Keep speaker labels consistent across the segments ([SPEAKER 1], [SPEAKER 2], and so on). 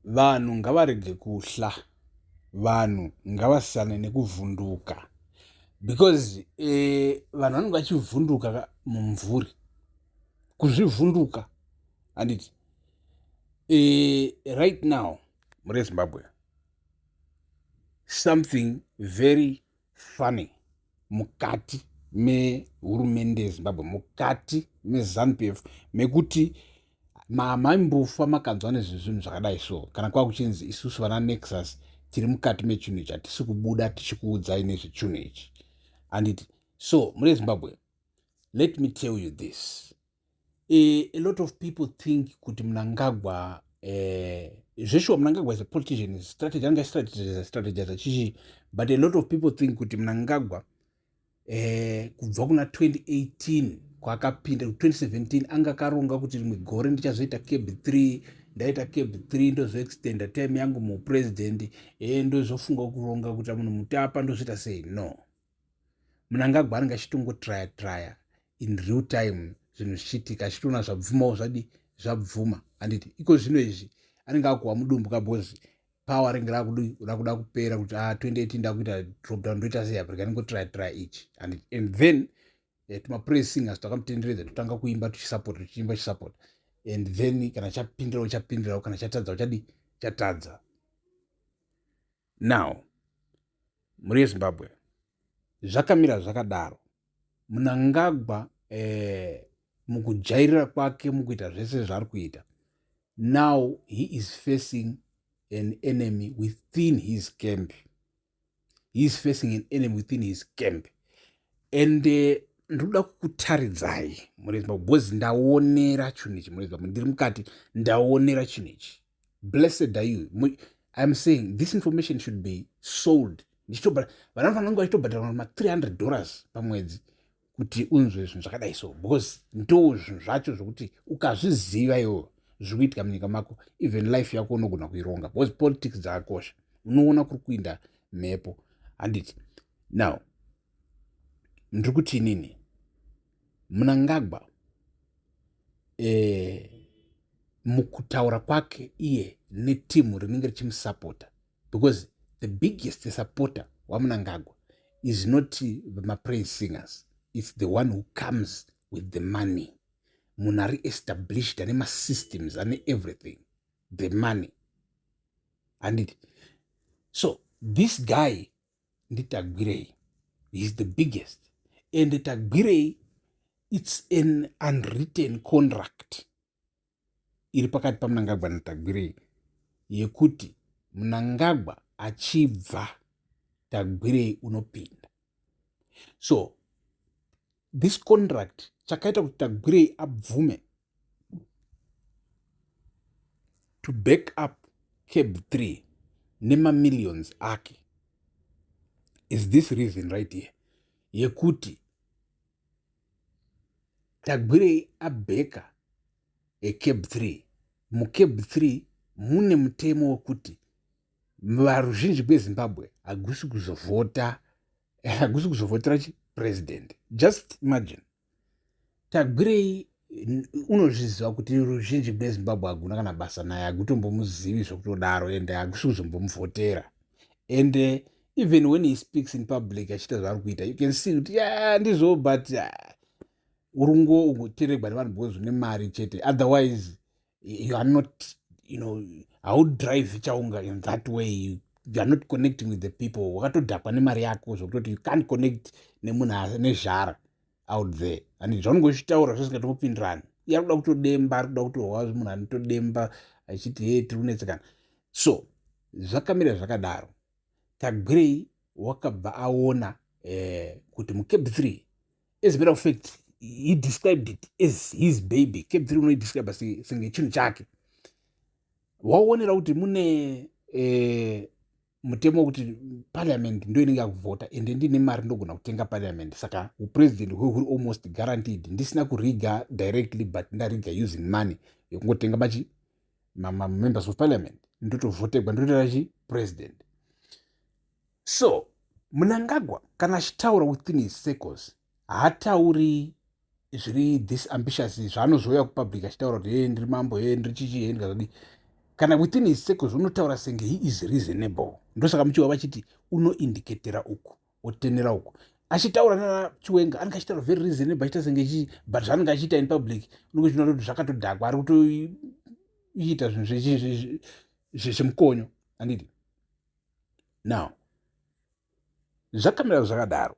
[SPEAKER 1] Vanhu ngavarege kuhla, vanhu ngavasiyane nekuvhunduka because vanhu vanenge vachivhunduka mumvuri, kuzvivhunduka handiti. Right now mhuri yeZimbabwe, something very funny mukati mehurumende yeZimbabwe, mukati meZANU-PF, mekuti maimbofa makanzwa nezvezvinhu zvakadai. So kana kwava kuchinzi isusu vana Nexus tiri mukati mechinhu ichi, hatisi kubuda tichikuudzai nezvechinhu ichi, handiti? So mune Zimbabwe, let me tell you this. A lot of people think kuti Mnangagwa, zveshuwa Mnangagwa is a politician, is strategy, anga strategize, strategize chichi, but a lot of people think kuti Mnangagwa, kubva kuna 2018 kwaakapinda, 2017 anga akaronga kuti rimwe gore ndichazoita CAB 3, ndaita CAB 3 ndozoextenda time yangu mupresident, ndozofunga kuronga kuita munhu mutapa, ndozoita sei. No, Mnangagwa anenge achitongotraya traya in real time, zvinhu zvichiitika, achitoona zvabvumawo, zvadi zvabvuma, handiti? Iko zvino izvi anenge akuwa mudumbu kabhozi, power ringe rakuda kupera, kuti a 2018 ndakuita drop down, ndoita sei? Africa ningotraya traya ichi, handiti? And then tumapraise singers twakamutenderedza totanga kuimba tuchisupport, tuchiimba tuchisupport, and then kana chapindirawo chapindirawo, kana chatadza chadi chatadza. Now mhuri yeZimbabwe, zvakamira zvakadaro. Mnangagwa, mukujairira kwake, mukuita zvese zvaari kuita, now he is facing an enemy within his camp. He is facing an enemy within his camp, and ndinoda kukutaridzai mhuri yeZimbabwe, because ndaonera chinhu ichi. Mhuri yeZimbabwe, ndiri mukati, ndaonera chinhu ichi. Blessed are you. I am saying this information should be sold. Vanhu vanofanira kunge vachitobhadhara ma$300 pamwedzi kuti unzwe zvinhu zvakadai so, because ndo zvinhu zvacho zvokuti ukazviziva iwo zviri kuitika munyika mako, even life yako unogona kuironga, because politics dzakakosha. Unoona kuri kuinda mhepo, handiti? Now ndiri kuti inini Mnangagwa, mukutaura kwake iye netimu rinenge richimusapota, because the biggest supporter waMnangagwa is not mapraise singers, it's the one who comes with the money, munhu ari established, ane masystems, ane everything, the money, handiti? So this guy ndiTagwirei. He is the biggest, and Tagwirei, it's an unwritten contract iri pakati paMnangagwa naTagwirei yekuti Mnangagwa achibva, Tagwirei unopinda. So this contract, chakaita kuti Tagwirei abvume to back up CAB 3 nemamillions ake is this reason right here, yekuti Tagwirei abheka eCAB 3. MuCAB 3 mune mutemo wekuti varuzhinji rweZimbabwe hagusi kuzovhota, hagusi kuzovhotera chipresident. Just imagine, Tagwirei unozviziva kuti ruzhinji rweZimbabwe haguna kana basa naye, hagutombomuzivi zvekutodaro, ende hagusi kuzombomuvhotera. And even when he speaks in public achiita zvaari kuita, you can see kuti ya ndizvo, but urungo ungoteregwa nevanhu because une mari chete. Otherwise you are not, haudrive chaunga in that way. You are not connecting with the people. Wakatodhakwa nemari yako zvokutoti you can't connect nemunhu nezhara out there. And zvaunenge uchitaura zvisingatombopindirani. Iye ari kuda kutodemba, ari kuda kutohwa munhu anotodemba achiti, "He, tiri kunetsekana." So zvakamira zvakadaro. Tagwirei wakabva aona kuti muCAB 3, as a matter of fact, he described it as his baby. CAB 3 unoidescribe senge chinhu chake. Waonera kuti mune mutemo wekuti parliament ndo inenge yakuvhota, ende ndine mari, ndogona kutenga parliament, saka upresident hwehuri almost guaranteed, ndisina kuriga directly, but ndariga using money yekungotenga machi mamembers of parliament, ndotovhotegwa, ndotoita chipresident. So Mnangagwa kana achitaura within his circles, haatauri zviri this ambitious zvaanozouya kupublic achitaura kuti, "He, ndiri mambo, he, ndiri chichi, he, ndikazodi." Kana within his circles unotaura senge he is reasonable. Ndosaka muchiwa vachiti unoindicatera uku, otenera uku. Achitaura nana Chiwenga anenge achitaura very reasonable, achiita senge chii, but zvaanenge achiita in public unenge uchiona kuti zvakatodhakwa, ari kutoita zvinhu zvemukonyo, handiti? Now zvakamira zvakadaro.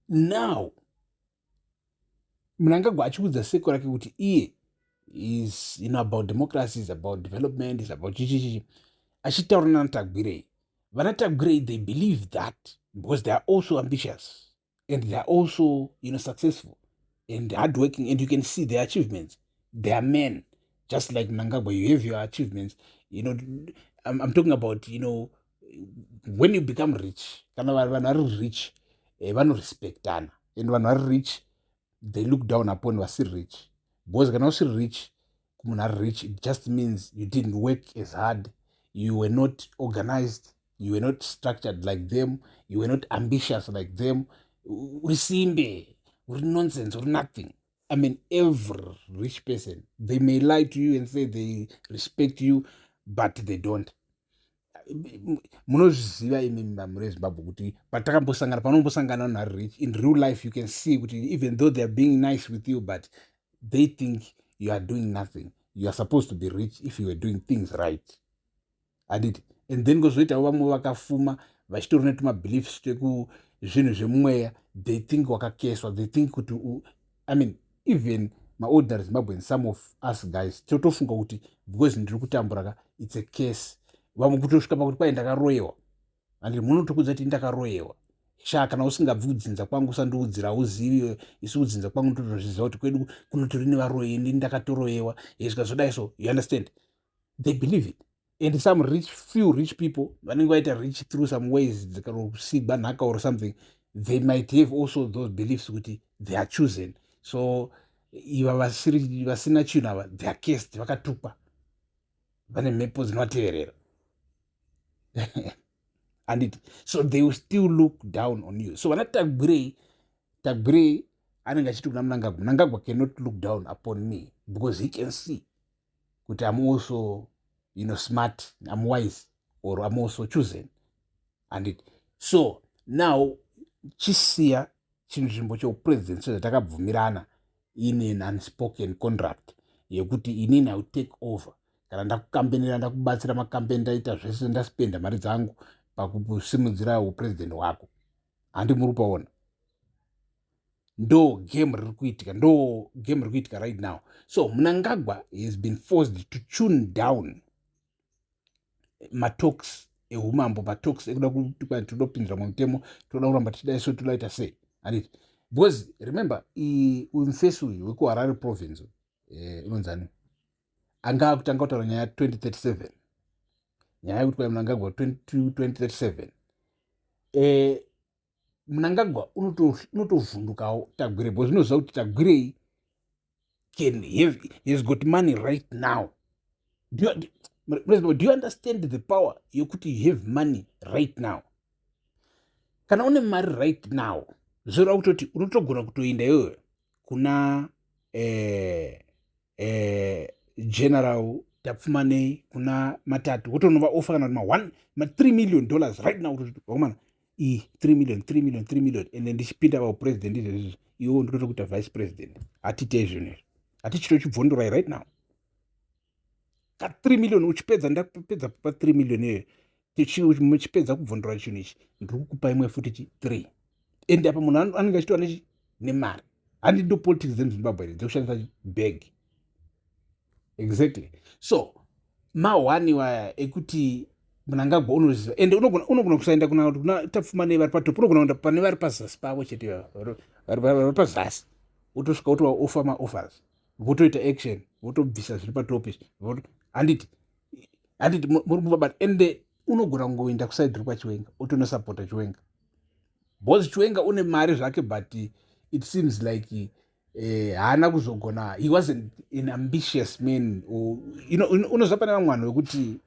[SPEAKER 1] Now Mnangagwa achiudza circle rake kuti iye is about democracy, is about development, is about chichichichi, achitaura nanaTagwirei. Vana Tagwirei, they believe that because they are also ambitious and they are also successful and hardworking, and you can see their achievements. They are men just like Mnangagwa. You have your achievements. I'm talking about when you become rich. Kana vanhu vari rich, vanorespectana, and vanhu vari rich, they look down upon vasiri rich, because kana usiri rich, kumunhu ari rich, it just means you didn't work as hard, you were not organized, you were not structured like them, you were not ambitious like them. Uri simbe, uri nonsense, uri nothing. I mean, every rich person, they may lie to you and say they respect you, but they don't. Munozviziva imi muri Zimbabwe kuti patakambosangana, panombosangana vanhu vari rich in real life, you can see kuti even though they are being nice with you, but they think you are doing nothing. You are supposed to be rich if you were doing things right, handiti? And then kozoitawo vamwe vakafuma vachitori netumabeliefs twekuzvinhu zvemumweya. They think wakakeswa, they think kuti, I mean, even maordinary Zimbabwean, some of us guys totofunga kuti because ndiri kutambura ka, it's a case. Vamwe kutosvika pakuti kwai ndakaroyewa, handiti? Munotokudza kuti ndakaroyewa sha. Kana usingabvi kudzinza kwangu, usandiudzira, uzivi isu kudzinza kwangu ndotozviziva kuti kwedu kunotori nevaroyi, ndi ndakatoroyewa, zvikazodai. So you understand, they believe it. And some rich, few rich people vanenge vaita rich through some ways, kusigwa nhaka or something, they might have also those beliefs kuti they are chosen. So iva vasina chinhu ava, they are cursed, vakatukwa, vane mhepo dzinovateverera, handiti? So they will still look down on you. So vana Tagwirei, Tagwirei anenge achiti kuna Mnangagwa, "Mnangagwa cannot look down upon me because he can see kuti I'm also smart, I'm wise, or I'm also chosen," handiti? So now chisiya chinzvimbo cheupresident sezvatakabvumirana in an unspoken contract yekuti inini I will take over kana ndakukampenera, ndakubatsira makampeni, ndaita zvese, ndaspenda mari dzangu pakusimudzira upresident hwako, handi? Muri kupaona ndo game riri kuitika, ndo game riri kuitika right now. So Mnangagwa has been forced to tune down matalks ehumambo, matalks ekuda kuti toda kupinzira mumutemo, toda kuramba tichidai, so todaita sei, handiti? Because remember, uyu mufesi uyu wekuHarare Province, unonzani, anga akutanga kutaura nyaya ya2037, nyaya yekuti kwai Mnangagwa 2037. Mnangagwa unotovhundukawo Tagwirei because unoziva kuti Tagwirei can have, has got money right now. Do you understand the power yekuti you have money right now? Kana une mari right now, zvoreva kutoti unotogona kutoenda iyoyo kuna General Tapfumanei, kuna Matatu, wotonova offer kana kuti ma1 ma3 million dollars right now, kutoti vakomana, iyi 3 million, 3 million, 3 million, ende ndichipinda paupresident izvezvizvi, iwo ndinoto kuita vice president. Hatitei zvinhu izvi, hatichitochibvondorai right now ka 3 million. Uchipedza, ndapedza pa 3 million iyoyo, muchipedza kubvondora chinhu ichi, ndiri kukupa imwe futi chi 3. Ende apa munhu anenge achitova nechi nemari, handi? Ndo politics dzemuZimbabwe here dzekushandisa bag? Exactly. So mahwani waya ekuti Mnangagwa unoziva, ende unogona kusaenda kuna Tapfumanei vari patop, unogona kuenda pane vari pazasi pavo chete, vari pazasi, wotosvika wotovaoffer maoffers, votoita action, votobvisa zviri patop izvi, handiti? Handiti muri mubabata? Ende unogona kungoenda kuside ri kwaChiwenga, otonosapota Chiwenga, because Chiwenga une mari zvake, but it seems like haana kuzogona, he wasn't an ambitious man. Unoziva pane vamwe vanhu vekuti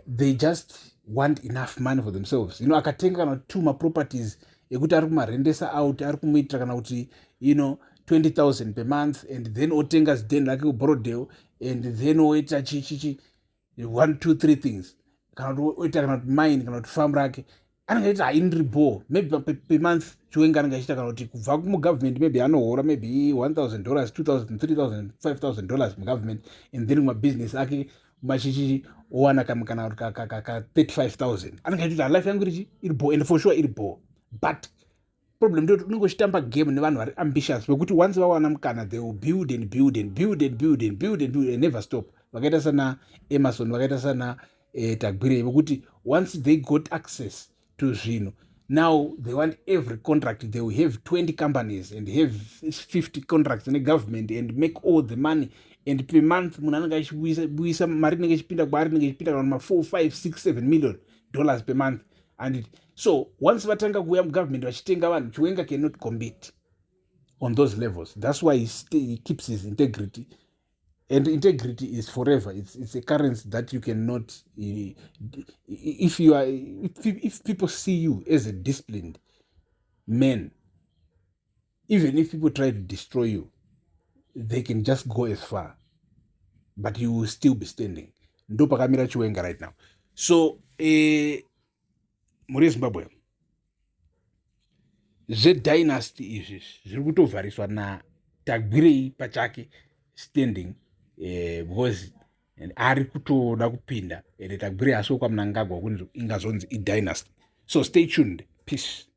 [SPEAKER 1] they just want enough money for themselves. Akatenga kana two maproperties ekuti ari kumarendesa out, ari kumuitira kana kuti 20,000 per month, and then otenga zidheni rake kuBorrowdale, and then oita chichichi one two three things, kana kuti oita kana kuti mine, kana kuti farm rake, anenge achiita haindiri ball. Maybe per month Chiwenga anenge achiita, kana kuti kubva mugovernment, maybe anohora maybe $1000, 2000, 3000, $5000 mugovernment, and then kumabusiness ake machichichi owana kana kuti ka 35,000. Anenge achiti life yangu irichi iri ball, and for sure iri ball. But problem ndeyekuti unenge uchitamba game nevanhu vari ambitious, vekuti once vawana mukana, they will build and build and build and build and build and build and never stop. Vakaita sana Emerson, vakaita sana Tagwirei, vekuti once they got access to zvinhu, now they want every contract. They will have 20 companies and have 50 contracts negovernment and make all the money. And per month munhu anenge achibuyisa mari inenge ichipinda kwaari, inenge ichipinda kana ma 4, 5, 6, $7 million per month. And so once vatanga kuuya mugovernment vachitenga vanhu, Chiwenga cannot compete on those levels. That's why he keeps his integrity, and integrity is forever. It's a currency that you cannot, if you are if people see you as a disciplined man, even if people try to destroy you, they can just go as far, but you will still be standing. Ndo pakamira Chiwenga right now. So mhuri yeZimbabwe, zvedynasty izvi zviri kutovhariswa naTagwirei pachake standing, because ari kutoda kupinda, ende Tagwirei asiwo kwaMnangagwa kunzi ingazonzi idynasty. So stay tuned. Peace.